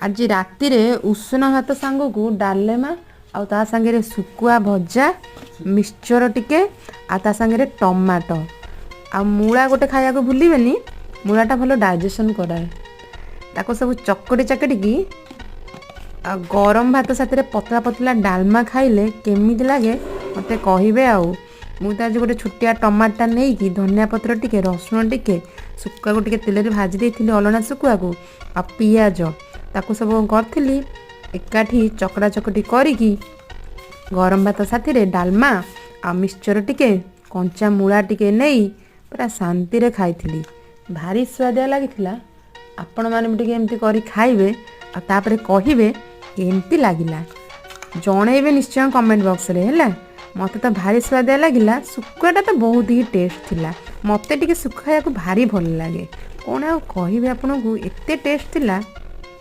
ଆଜି ରାତିରେ ଉଷୁନା ଭାତ ସାଙ୍ଗକୁ ଡାଲେମା, ଆଉ ତା ସାଙ୍ଗରେ ଶୁଖୁଆ ଭଜା, ମିକ୍ସଚର ଟିକେ, ଆଉ ତା ସାଙ୍ଗରେ ଟମାଟୋ ଆଉ ମୂଳା ଗୋଟେ ଖାଇବାକୁ ଭୁଲିବେନି। ମୂଳାଟା ଭଲ ଡାଇଜେସନ୍ କରାଏ। ତାକୁ ସବୁ ଚକଟି ଚକଟିକି ଆଉ ଗରମ ଭାତ ସାଥିରେ ପତଳା ପତଳା ଡାଲମା ଖାଇଲେ କେମିତି ଲାଗେ, ମୋତେ କହିବେ। ଆଉ ମୁଁ ତ ଆଜି ଗୋଟେ ଛୋଟିଆ ଟମାଟୋଟା ନେଇକି ଧନିଆ ପତ୍ର ଟିକେ, ରସୁଣ ଟିକେ, ଶୁଖୁଆକୁ ଟିକେ ତେଲରେ ଭାଜି ଦେଇଥିଲି, ଅଲଣା ଶୁଖୁଆକୁ ଆଉ ପିଆଜ, ତାକୁ ସବୁ କରିଥିଲି ଏକାଠି ଚକଟା ଚକଟି କରିକି ଗରମ ଭାତ ସାଥିରେ ଡାଲମା ଆଉ ମିକ୍ସଚର ଟିକେ, କଞ୍ଚା ମୂଳା ଟିକେ ନେଇ ପୁରା ଶାନ୍ତିରେ ଖାଇଥିଲି। ଭାରି ସୁଆଦିଆ ଲାଗିଥିଲା। ଆପଣମାନେ ବି ଟିକେ ଏମିତି କରି ଖାଇବେ ଆଉ ତାପରେ କହିବେ କେମିତି ଲାଗିଲା, ଜଣେଇବେ ନିଶ୍ଚୟ କମେଣ୍ଟ ବକ୍ସରେ। ହେଲା, ମୋତେ ତ ଭାରି ସୁଆଦିଆ ଲାଗିଲା। ଶୁଖୁଆଟା ତ ବହୁତ ହି ଟେଷ୍ଟ ଥିଲା। ମୋତେ ଟିକେ ଶୁଖୁଆ ଖାଇବାକୁ ଭାରି ଭଲ ଲାଗେ। କ'ଣ ଆଉ କହିବି ଆପଣଙ୍କୁ, ଏତେ ଟେଷ୍ଟ ଥିଲା।